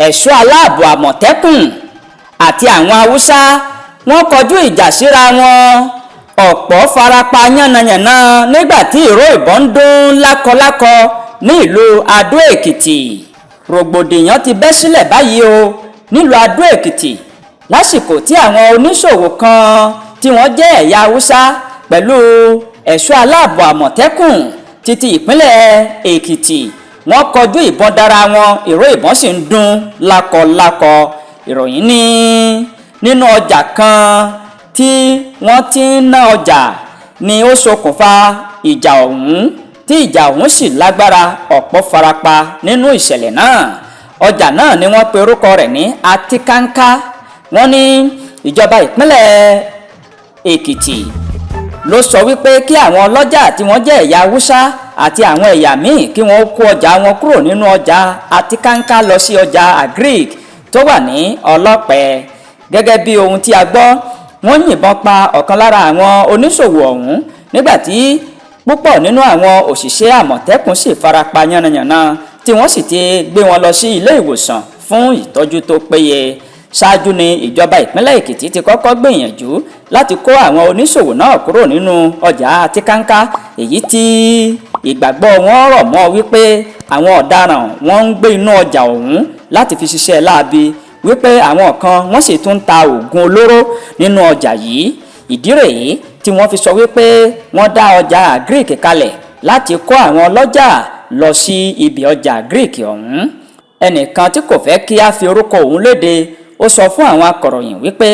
Ẹ̀ṣọ́ aláàbò Àmọ̀tẹ́kùn àti àwọn Haúsá wọ́n kọjú ìjà síra wọn, ọ̀pọ̀ farapa yánnayànna nígbà tí ìró ìbọn ń dún lákọlákọ ní ìlú Adó Èkìtì. Rògbòdìyàn ti bẹ́ sílẹ̀ báyìí o nílùú Adó Èkìtì lásìkò tí àwọn oníṣòwò kan tí wọ́n jẹ́ ẹ̀yà Haúsá pẹ̀lú ẹ̀ṣọ́ aláàbò Àmọ̀tẹ́kùn títí ìpínlẹ̀ Èkìtì wọ́n kọjú ìbọn dára wọn, ìró ìbọn sì ń dún lákọlákọ. Ìròyìn ní nínú ọjà kan tí wọ́n ti ń ná ọjà ni ó ṣokùnfà ìjà ọ̀hún, tí ìjà ọ̀hún sì lágbára, ọ̀pọ̀ farapa nínú ìṣẹ̀lẹ̀ náà. Ọjà náà ni wọ́n pe orúkọ rẹ̀ ní Atikanka. Wọ́n ní ìjọba ìpínlẹ̀ Èkìtì ló sọ wípé kí àwọn ọlọ́jà tí wọ́n jẹ́ ẹ̀yà Haúsá àti àwọn ẹ̀yà míì kí wọ́n kó ọjà wọn kúrò nínú ọjà Atikanka lọ sí ọjà Agric tó wà ní Ọlọ́pẹ. Gẹ́gẹ́ bí ohun tí a gbọ́, wọ́n yìnbọn pa ọ̀kan lára àwọn oníṣòwò ọ̀hún nígbà tí púpọ̀ nínú àwọn òṣìṣẹ́ Àmọ̀tẹ́kùn sì farapa yánnayànna, tí wọ́n sì ti gbé wọn lọ sí ilé ìwòsàn fún ìtọ́jú tó péye. Ṣáájú ni ìjọba ìpínlẹ̀ Èkìtì ti kọ́kọ́ gbìyànjú láti kó àwọn oníṣòwò náà kúrò nínú ọjà Àtikáńká, èyí tí ìgbàgbọ́ wọn rọ̀ mọ́ wípé àwọn ọ̀daràn wọ́n ń gbé inú ọjà ọ̀hún láti fi ṣiṣẹ́ láabi, wípé àwọn kan wọ́n sì tún ń ta oògùn olóró nínú ọjà yìí. Ìdí rèé tí wọ́n fi sọ wípé wọ́n dá ọjà Agric kalẹ̀ láti kó àwọn ọlọ́jà lọ sí ibi ọjà Agric ọ̀hún. Ẹnìkan tí kò fẹ́ kí á fi orúkọ òun léde, ó sọ fún àwọn akọ̀ròyìn wípé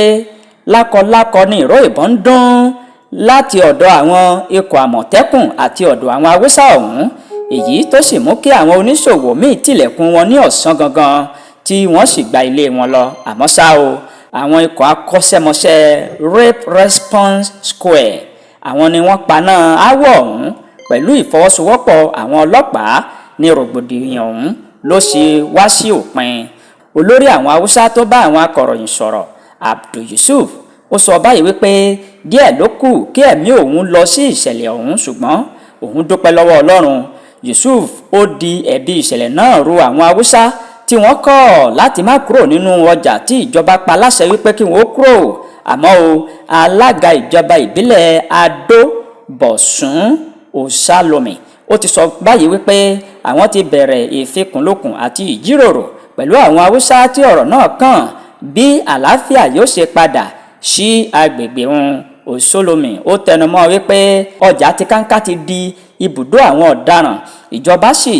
lákọlákọ ni ìró ìbọn ń dún láti ọ̀dọ̀ àwọn ikọ̀ Àmọ̀tẹ́kùn àti ọ̀dọ̀ àwọn Haúsá ọ̀hún, èyí tó sì mú kí àwọn oníṣòwò míì tilẹ̀kùn wọn ní ọ̀sán gangan tí wọ́n sì gba ilé wọn lọ. Àmọ́ ṣá o, àwọn ikọ̀ akọ́ṣẹ́mọṣẹ́ Rape Response Square, àwọn ni wọ́n paná aáwọ̀ ọ̀hún pẹ̀lú ìfọwọ́sowọ́pọ̀ àwọn ọlọ́pàá ní rògbòdìyàn ọ̀hún ló ṣe wá sí òpin. Olórí àwọn Haúsá tó bá àwọn akọ̀ròyìn sọ̀rọ̀, Abdul Yusuf, ó sọ báyìí wípé díẹ̀ ló kù kí ẹ̀mí òun lọ sí ìṣẹ̀lẹ̀ ọ̀hún, ṣùgbọ́n òun dúpẹ́ lọ́wọ́ Ọlọ́run. Yusuf ó di ẹ̀bi ìṣẹ̀lẹ̀ náà ru àwọn Haúsá tí wọ́n kọ̀ láti má kúrò nínú ọjà tí ìjọba pa láṣẹ wípé kí wọ́n kúrò. Àmọ́ o, alága ìjọba ìbílẹ̀ Adó, Bọ̀sún Òsálòmì, ó ti sọ báyìí wípé àwọn ti bẹ̀rẹ̀ ìfikùnlukùn àti ìjíròrò pẹ̀lú àwọn Haúsá tí ọ̀rọ̀ náà kàn bí àlàáfíà yóò ṣe padà sí agbègbè òun. Òsólòmì ó tẹnumọ́ wípé ọjà Àtikáńká ti di ibùdó àwọn ọ̀daràn, ìjọba sì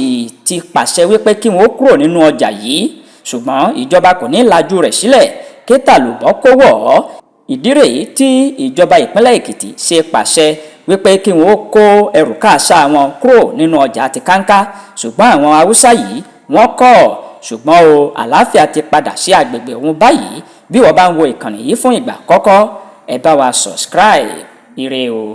ti pàṣẹ wípé kí wọ́n kúrò nínú ọjà yìí, ṣùgbọ́n ìjọba kò ní lajú rẹ̀ sílẹ̀ kí tàlùbọ́ kó wọ̀ ọ́. Ìdí rèé tí ìjọba ìpínlẹ̀ Èkìtì ṣe pàṣẹ wípé kí wọ́n kó ẹrù káàṣà wọn kúrò nínú ọjà Àtikáńká, ṣùgbọ́n àwọn Haúsá yìí wọ́n kọ̀. Ṣùgbọ́n o, àlàáfíà ti padà sí agbègbè òun báyìí. Bí wọ́n bá ń wo ìkànnì yìí fún ìgbà àkọ́kọ́, ẹ bá wa subscribe. Ire o.